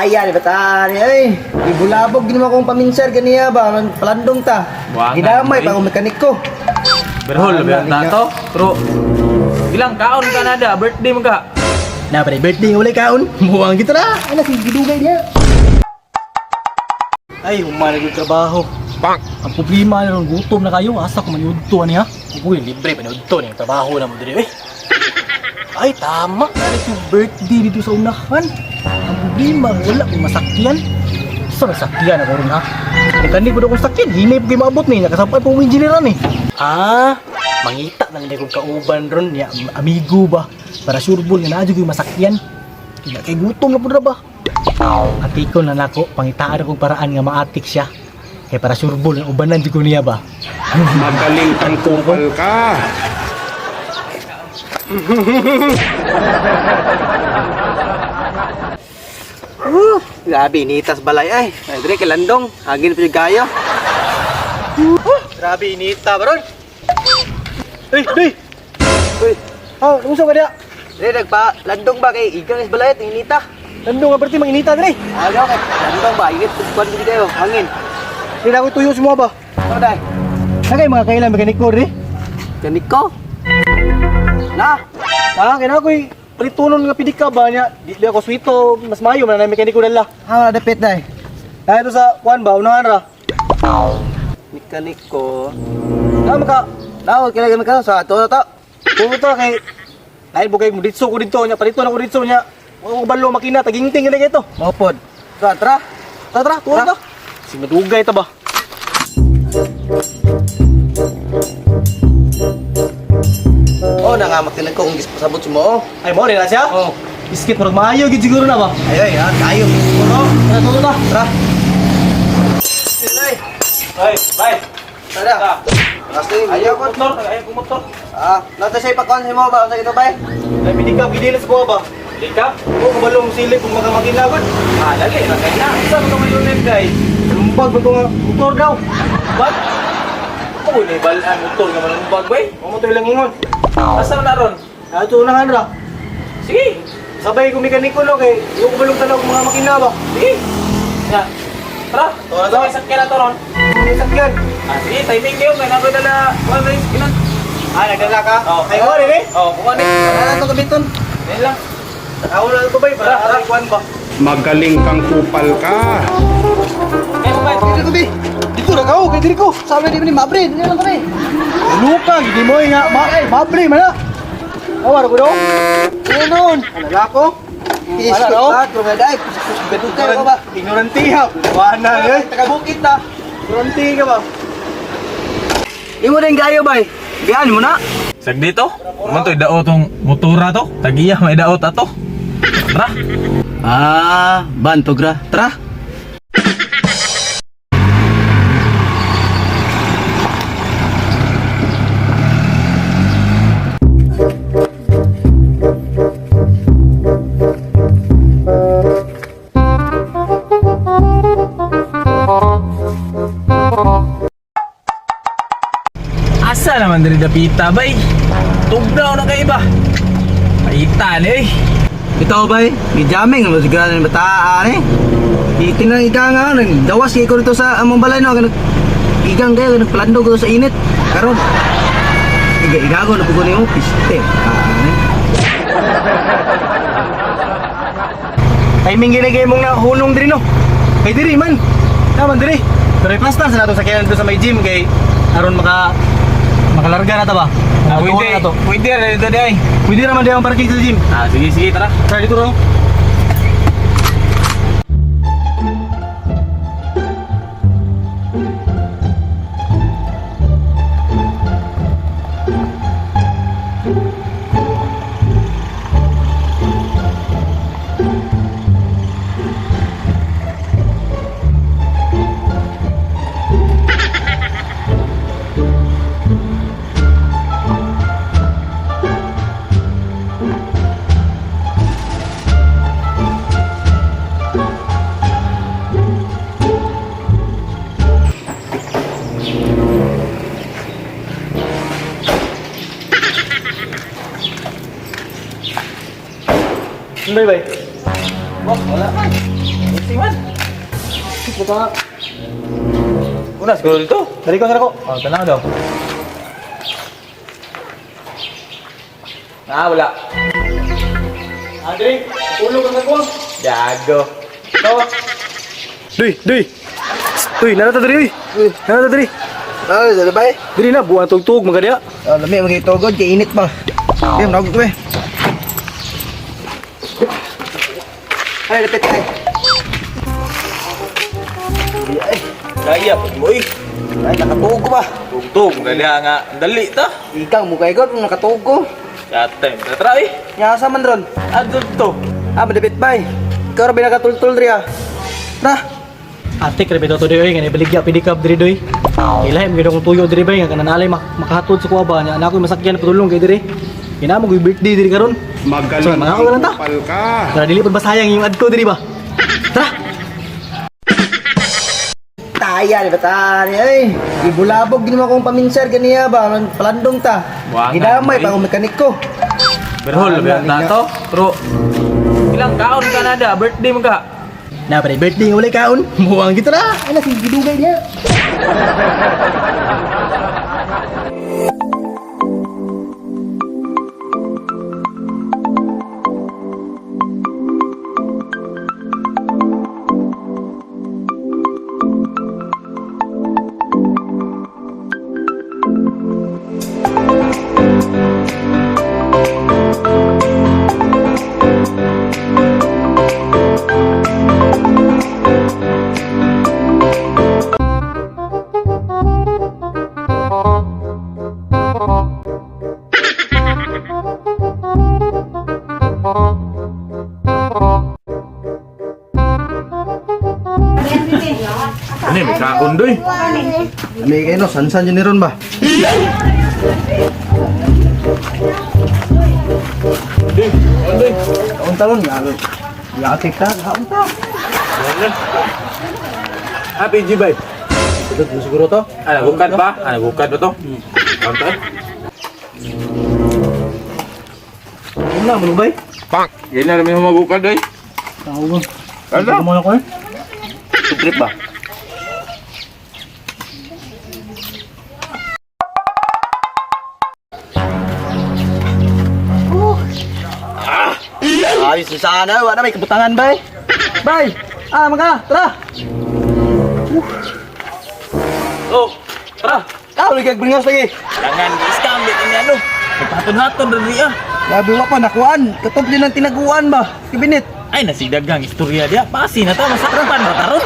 Kaya ni bataan ni ay. Ibulabog gid mo akong paminser ganiya ba, palandong ta. Buwangan, Gidamay oy. pa akong mekaniko. Berhol, Ah, ber na to. Pero ilang kaon ka na da, birthday mo ka. Na pre, birthday wala kaon. Muwang kita na. Ana si gidugay niya. Ay, humana yung trabaho. Bang! Ang problema na ron, gutom na kayo. Asa ko maniudto niya. Uy, libre pa niudto niya. Trabaho na mo diri eh. Ay, tama. Ano yung birthday dito sa unahan? Ang problema, wala kong masakyan. Sa nasakyan ako ron ha. Nagkandi ko daw kong sakyan. Hinay po kayo maabot ni. Nakasampay po kong engineeran eh. Ah, mangita na lang kong kauban ron. Ya, amigo ba? Para sure ball nga naadyo ko yung masakyan. Kaya kay gutom na po na ba? Atiko na nako, pangitaan akong paraan nga maatik siya. Kaya para sure ball, ang ubanan di ko niya ba? Magaling kang kupal ka. Grabe initas balay ay. Ay dire kay landong, hangin pa jud kayo. Grabe, inita baron. Uy, uy! Uy, Oh, unsa ka diya? dire nagpa landong ba kay igang is balay at inita. Landong nga berti manginita diri. Agaw kay landong ba init kuan gid kayo, hangin. Di na ako tuyo sa mga ba. Ano dai? Nakay mga kailan mekaniko diri. Mekaniko. Na, Ah, kaya ako'y palitunon nga pidika ba niya? Di di ako swito, mas maayo man na mekaniko dala. ha dapit dai. Ah, ito sa kuan ba, unahan ra. Mekaniko. Ah, maka Na, kailangan gamit ka sa ato to. pumunta kay dahil bugay mo ditso ko dito niya, paliton ako ditso niya. Wa ko balo makina, tagingting gani kay to. Maupod. Tara, tara. Tara, tara, tuwa Tara. ta. Si madugay ta ba? Oh, na nga makinig ko kung gisabot mo. Oh. Ay, mo rin na siya? Oh. Iskit murag maayo gid siguro na ba? Ay ay, ah, kayo. Oo, tara, tuwa ta. Tara. Ay, Ay, bye. tara. Basta Ayaw ko motor, ayaw ko motor. Ah, nata siya ipakuan sa mo ba? Unsa ito bay? Ay, pidika, gidila sa kuha ba? Di ka? Oo, kabalong silip kung makamakina gud. Ah, dali, rakay na. Isa mo itong unit guys. Lumbag man ko nga motor daw. What? Ako ni balaan motor nga manumbag bay. Mo to ilang ingon. Asa man na ron? Ah, ito unahan ra. Sige. Sabay ko mekaniko no kay yung kabalong tanaw kung mga makina ba. Sige. Ya. Tara. Tara, Tara, may sakyan na to ron. May sakyan. Ah, sige, timing kayo kay nako dala. Kuan rin ilan? Ah, nagdala ka? Oh. Ay, mo rin eh. Oh, kuan ni. Tara na to gamiton. Yan lang. Ako na ito bay, para aray kuan ba. Magaling kang kupal ka. Kay mo bay. Dito ko bi. Dito ra kao, kay diri ko. Sabi di ni mabre, dili lang kami. Luka, gidi mo nga ma mabre man na. Awar ko daw. Ano nun? Ano ko? Iskot no? ba? Kung dai, gadugay ko ba? Ignorante ha. Wala eh. Taga bukid ta. Ignorante ka ba? Imo din kayo bay. Biyan mo na. Sag dito? Man to'y daot tong motora to. Tagiya may daot ato. Tara. Ah, bantog ra. Tara. Asa naman diri dapita bay? Tugnaw na kay ba? Paita ni eh. Ito bay, gijamming mo siguro ni bataan eh. Itingnan igang nga nang dawas kay ko dito sa among balay no kanang igang kayo nagplandog ko sa init. Karon iga igago na pugo nimo piste. Ah, eh. Timing gini kay mong nahulong diri no. Kay diri man. Naman diri. Pero i-plaster sa nato sa kailan dito sa may gym kay aron makalarga na ta ba? Ah, Makatuwa pwede. na to. Pwede ra dito day. Pwede naman di ang parking sa gym. Ah, sige sige tara. Tara dito ro. Easy man. Buka. Una siguro dito. Dari ko, ko. Oh, tanaw daw. Ah, wala. Andre, tulog ang nagkuha. Gago. Tawa. Duy, duy. Uy, narata diri, uy. Narata diri. Ay, dali bay. Diri na buwan tugtug magadya. Oh, lami magitugod kay init pa. Di mo ko eh. Ay, lapit ay. Kaya pag mo eh. Ay, nakatuog ko ba? Tugtog, maganda nga. Dali ta. Ikaw mo kay God, nakatuog ko. Yatay, tara eh. Nya asa man ron? Adto to. Ah, madapit bay. Ikaw ra binakatultul diri ah. Tara. Ate, grabe to diri oy, nga ibaligya pedicab diri doy. Ilahi mo gyud akong tuyo diri bay nga kananalay makahatod sa kuha ba nya ana ako'y masakyan padulong kay diri. Kinamo ko'y birthday diri karon. So, Magaling mga kang ako lang ta. kupal ka. Tara dili pud basayang yung adto diri ba. Tara. Taya di ba tani ay. Gibulabog gid mo akong paminser ganiya ba, palandong ta. Buwangan, Gidamay eh. pa akong mekaniko. Berhol, Ah, berhol na to. Pero, ilang kaon ka na da, birthday mo ka. Na pre birthday nga walay kaon. Buwang kita na. Ana si gidugay niya. Ano may kaon doy. May kayo no, sansan yun ni ron ba? Kaon talon, lalo. Latik ta, kaon ta. Happy G bay. Ito siguro to. Ano, bukad ba? Ano, bukad ba to? Kaon to eh. Wala mo bay. Yan na namin humabukad doy. Tao. Ano? Mo na ko eh. Trip ba? Ayos na sana, wala may kabutangan bay. Bay. Ah, maka, tara. Oh, tara. Ah, ulit kag bringas lagi. Jangan di-scam di kami ano. Nagpaton-haton rin ah. Labi wa pa nakuan, katong din ang tinaguan ba? Kibinit. Ay, nasigdagang istorya dia. Pasi na ta, masakpan ba taron?